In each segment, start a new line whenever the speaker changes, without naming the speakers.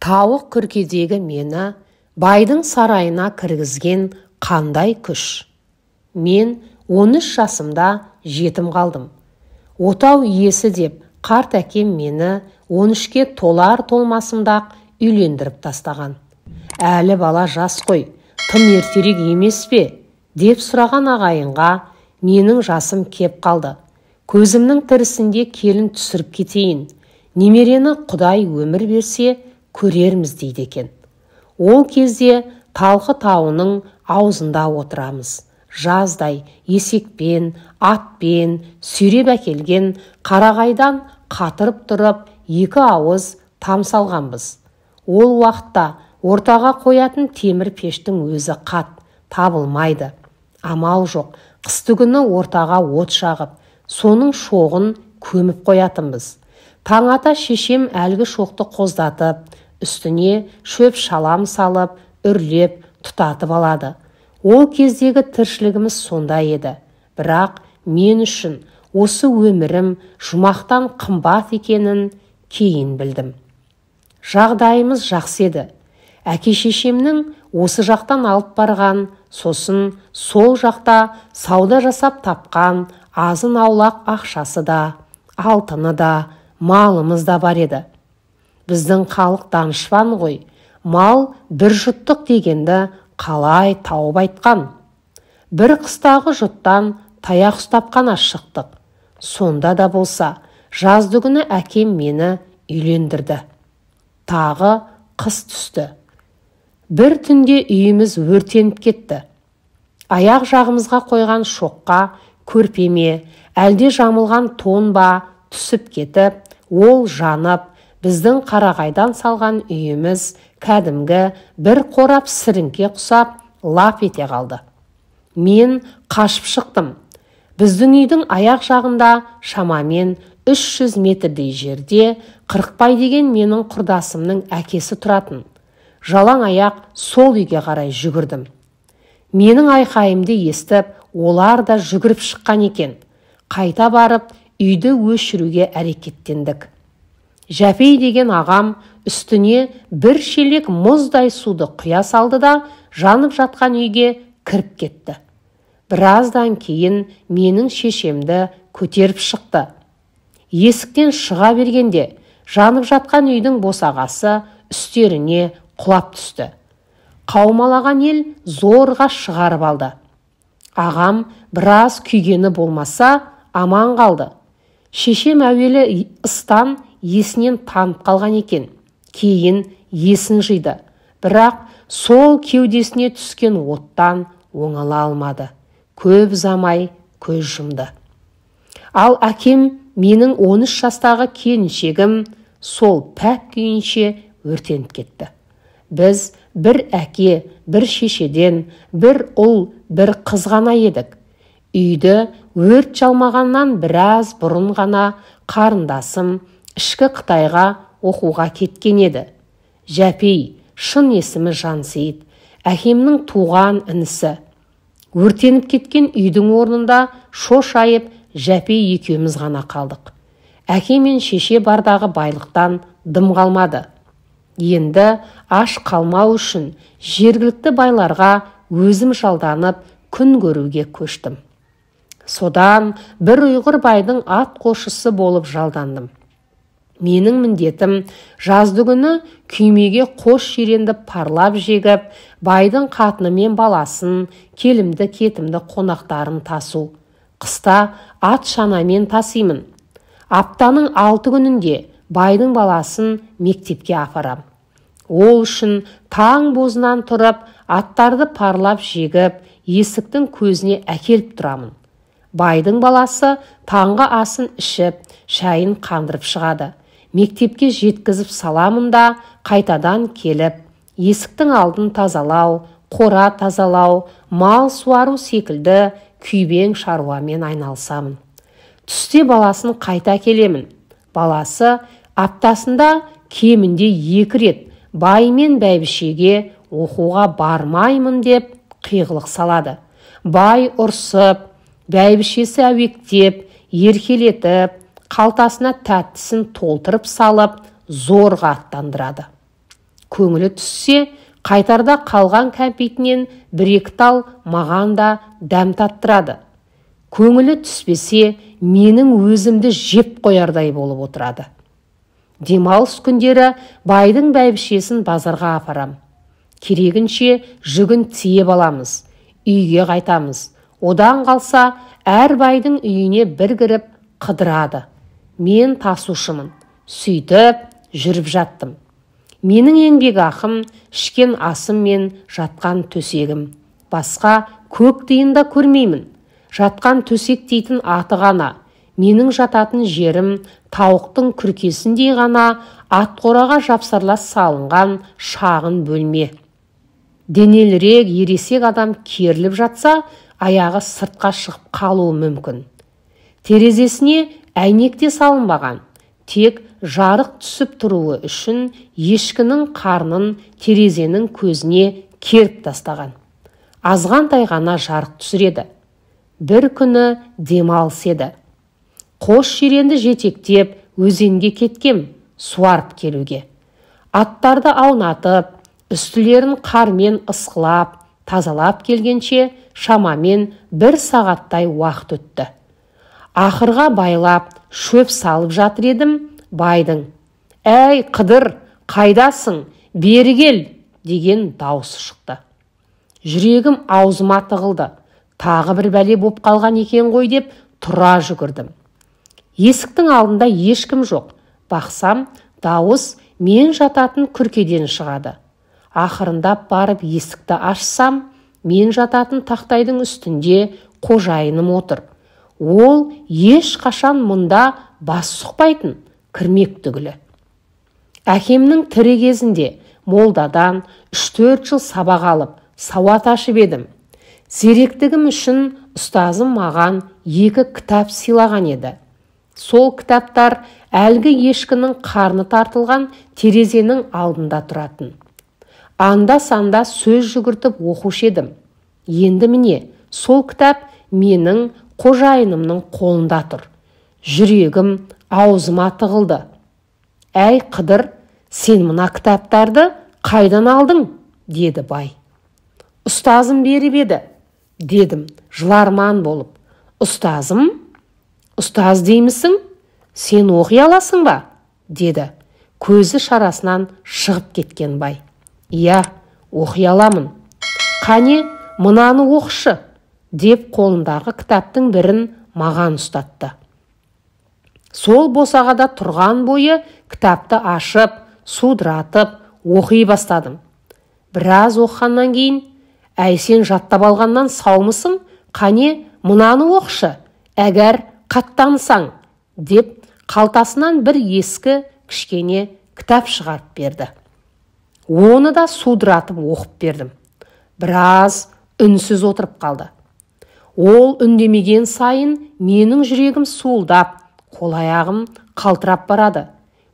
Тауық күркедегі мені байдың сарайына кіргізген қандай күш? Мен 13 жасымда жетім қалдым. Отау иесі деп қарт әкем мені 13-ке толар толмасымда-ақ үйлендіріп тастаған. Әлі бала жас қой, тым ертерек емес пе? Деп сұраған ағайынға менің жасым кеп қалды. Көзімнің тірісінде келін түсіріп кетейін. Немерені Құдай өмір берсе көрерміз дейді екен. Ол кезде Талқы тауының аузында отырамыз. Жаздай есекпен, атпен сүйреп әкелген қарағайдан қатырып тұрып екі ауыз там салғанбыз. Ол уақытта ортаға қоятын темір пештің өзі қат, табылмайды. Амал жоқ, қысты күні ортаға от жағып, соның шоғын көміп қоятынбыз. Таң ата шешем әлгі шоқты қоздатып, үстіне шөп шалам салып, үрлеп, тұтатып алады. Ол кездегі тіршілігіміз сондай еді. Бірақ мен үшін осы өмірім жұмақтан қымбат екенін кейін білдім. Жағдайымыз жақсы еді. Әке шешемнің осы жақтан алып барған, сосын сол жақта сауда жасап тапқан азын аулақ ақшасы да, алтыны да, малымыз да бар еді. Біздің халық данышпан ғой, мал бір жұттық дегенді қалай тауып айтқан. Бір қыстағы жұттан таяқ ұстап қана шықтық. Сонда да болса, жазды күні әкем мені үйлендірді. Тағы қыс түсті. Бір түнде үйіміз өртеніп кетті. Аяқ жағымызға қойған шоққа көрпеме, әлде жамылған тон ба түсіп кетіп, ол жанып, біздің қарағайдан салған үйіміз кәдімгі бір қорап сіріңке құсап лап ете қалды. Мен қашып шықтым. Біздің үйдің аяқ жағында шамамен 300 метрдей жерде Қырықбай деген менің құрдасымның әкесі тұратын. Жалаң аяқ сол үйге қарай жүгірдім. Менің айқайымды естіп, олар да жүгіріп шыққан екен. Қайта барып, үйді өшіруге әрекеттендік. Жәпей деген ағам үстіне бір шелек мұздай суды құя салды да, жанып жатқан үйге кіріп кетті. Біраздан кейін менің шешемді көтеріп шықты. Есіктен шыға бергенде жанып жатқан үйдің босағасы үстеріне құлап түсті. Қаумалаған ел зорға шығарып алды. Ағам біраз күйгені болмаса аман қалды. Шешем әуелі ыстан есінен танып қалған екен. Кейін есін жиды. Бірақ сол кеудесіне түскен оттан оңала алмады. Көп ұзамай көз жұмды. Ал әкем менің 13 жастағы келіншегім сол пәк күйінше өртеніп кетті. Біз бір әке, бір шешеден, бір ұл, бір қыз ғана едік. Үйді өрт жалмағаннан біраз бұрын ғана қарындасым ішкі Қытайға оқуға кеткен еді. Жәпей, шын есімі Жансейіт, әкемнің туған інісі. Өртеніп кеткен үйдің орнында шошайып Жәпей екеуміз ғана қалдық. Әке мен шеше бардағы байлықтан дым қалмады. Енді аш қалмау үшін жергілікті байларға өзім жалданып күн көруге көштім. Содан бір ұйғыр байдың ат қосшысы болып жалдандым. Менің міндетім жазды күні күймеге қош жиренді парлап жегіп, байдың қатыны мен баласын, келімді-кетімді қонақтарын тасу. Қыста ат шанамен тасимын. Аптаның 6 күнінде байдың баласын мектепке апарам. Ол үшін таң бозынан тұрып, аттарды парлап жегіп, есіктің көзіне әкеліп тұрамын. Байдың баласы таңғы асын ішіп, шайын қандырып шығады. Мектепке жеткізіп саламын да, қайтадан келіп, есіктің алдын тазалау, қора тазалау, мал суару секілді күйбең шаруамен айналысамын. Түсте баласын қайта келемін. Баласы аптасында кемінде 2 рет бай мен бәйбішеге оқуға бармаймын деп қиғылық салады. Бай ұрсып, бәйбішесі әуектеп, еркелетіп, қалтасына тәттісін толтырып салып, зорға аттандырады. Көңілі түссе, қайтарда қалған кәмпитінен бір-екі тал маған да дәм таттырады. Көңілі түспесе, менің өзімді жеп қоярдай болып отырады. Демалыс күндері байдың бәйбішесін базарға апарам. Керегінше жүгін тиеп аламыз, үйге қайтамыз. Одан қалса, әр байдың үйіне бір кіріп қыдырады. Мен тасушымын. Сөйтіп жүріп жаттым. Менің еңбек ақым, ішкен асым мен жатқан төсегім. Басқа көк тиын да көрмеймін. Жатқан төсек дейтін аты ғана. Менің жататын жерім тауықтың күркесіндей ғана атқораға жапсарлас салынған шағын бөлме. Денелірек ересек адам керіліп жатса, аяғы сыртқа шығып қалуы мүмкін. Терезесіне әйнек те салынбаған. Тек жарық түсіп тұруы үшін ешкінің қарнын терезенің көзіне керіп тастаған. Азғантай ғана жарық түсіреді. Бір күні демалыс еді. Қос жиренді жетектеп өзенге кеткем суарып келуге. Аттарды аунатып, үстілерін қармен ысқылап, тазалап келгенше шамамен бір сағаттай уақыт өтті. Ақырға байлап, шөп салып жатыр едім, байдың: «Әй, Қыдыр, қайдасың? Бері кел!» деген даусы шықты. Жүрегім аузыма тығылды. Тағы бір бәле боп қалған екен ғой деп тұра жүгірдім. Есіктің алдында ешкім жоқ. Бақсам, дауыс мен жататын күркеден шығады. Ақырындап барып есікті ашсам, мен жататын тақтайдың үстінде қожайыным отыр. Ол ешқашан мұнда бас сұқпайтын, кірмек түгілі. Әкемнің тірі кезінде молдадан 3-4 жыл сабақ алып, сауат ашып едім. Зеректігім үшін ұстазым маған 2 кітап сыйлаған еді. Сол кітаптар әлгі ешкінің қарны тартылған терезенің алдында тұратын. Анда-санда сөз жүгіртіп оқушы едім. Енді міне, сол кітап менің қожайынымның қолында тұр. Жүрегім аузыма тығылды. «Әй, Қыдыр, сен мына кітаптарды қайдан алдың?» деді бай. «Ұстазым беріп еді», дедім жыларман болып. «Ұстазым? Ұстаз деймісің? Сен оқи аласың ба?» деді көзі шарасынан шығып кеткен бай. «Иә, оқи аламын». «Қане, мынаны оқшы», деп қолындағы кітаптың бірін маған ұстатты. Сол босағада тұрған бойы кітапты ашып, судыратып, оқи бастадым. Біраз оқығаннан кейін: «Әй, сен жаттап алғаннан саумысың? Қане, мынаны оқшы, әгәр қаттансаң», деп қалтасынан бір ескі кішкене кітап шығарып берді. Оны да судыратып оқып бердім. Біраз үнсіз отырып қалды. Ол үндемеген сайын менің жүрегім суылдап, қол-аяғым қалтырап барады.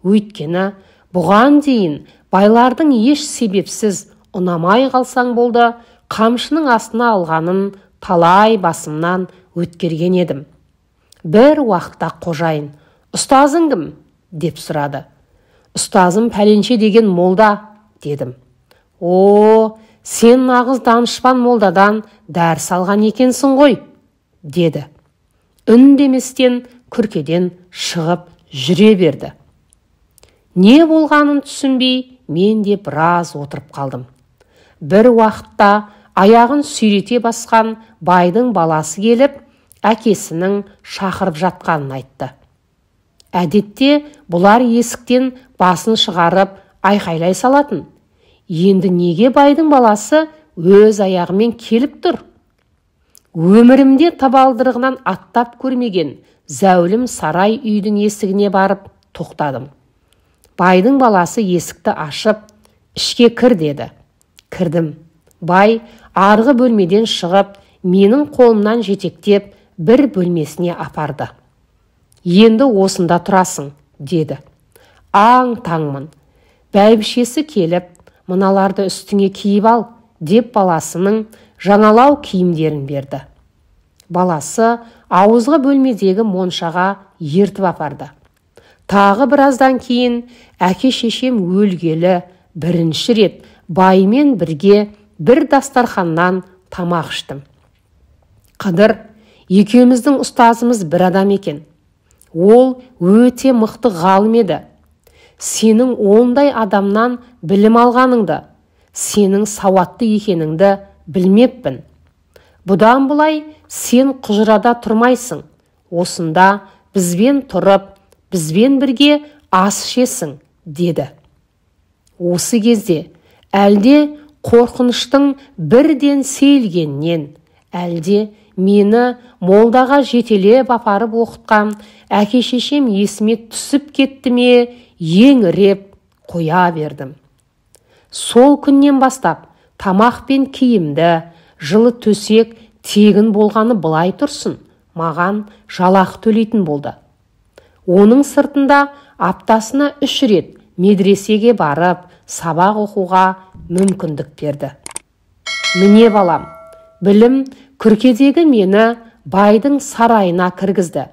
Өйткені бұған дейін байлардың еш себепсіз ұнамай қалсаң болды, қамшының астына алғанын талай басымнан өткерген едім. Бір уақытта қожайын: «Ұстазың кім?» деп сұрады. «Ұстазым пәленше деген молда», дедім. «О, сен нағыз данышпан молдадан дәріс алған екенсің ғой», деді. Үндеместен күркеден шығып жүре берді. Не болғанын түсінбей, мен де біраз отырып қалдым. Бір уақытта аяғын сүйрете басқан байдың баласы келіп, әкесінің шақырып жатқанын айтты. Әдетте бұлар есіктен басын шығарып айқайлай салатын. Енді неге байдың баласы өз аяғымен келіп тұр? Өмірімде табалдырығынан аттап көрмеген зәулім сарай үйдің есігіне барып тоқтадым. Байдың баласы есікті ашып, ішке кір деді. Кірдім. Бай арғы бөлмеден шығып, менің қолымнан жетектеп бір бөлмесіне апарды. «Енді осында тұрасың», деді. Аң-таңмын. Бәйбішесі келіп, «Мыналарды үстіңе киіп ал», деп баласының жаңалау киімдерін берді. Баласы ауызғы бөлмедегі моншаға ертіп апарды. Тағы біраздан кейін әке шешем өлгелі бірінші рет баймен бірге бір дастарханнан тамақ іштім. Қыдыр екеуміздің ұстазымыз бір адам екен. Ол өте мықты ғалым еді. Сенің ондай адамнан білім алғаныңды, сенің сауатты екеніңді білмеппін. Бұдан былай сен құжырада тұрмайсың. Осында бізбен тұрып, бізбен бірге ас ішесің, деді. Осы кезде әлде қорқыныштың бірден сейілгеннен, әлде мені молдаға жетелеп апарып оқытқан әке-шешем есіме түсіп кетті ме, еңіреп қоя бердім. Сол күннен бастап тамақ пен киімді, жылы төсек тегін болғаны былай тұрсын, маған жалақы төлейтін болды. Оның сыртында аптасына 3 рет медресеге барып, сабақ оқуға мүмкіндік берді. Міне балам, білім күркедегі мені байдың сарайына кіргізді.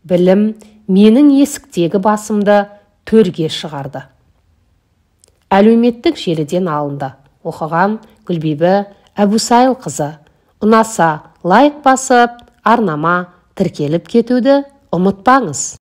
Білім менің есіктегі басымды төрге шығарды. Әлеуметтік желіден алынды. Оқыған Гүлбибі Әбусайылқызы. Ұнаса лайк басып, арнама тіркеліп кетуді ұмытпаңыз.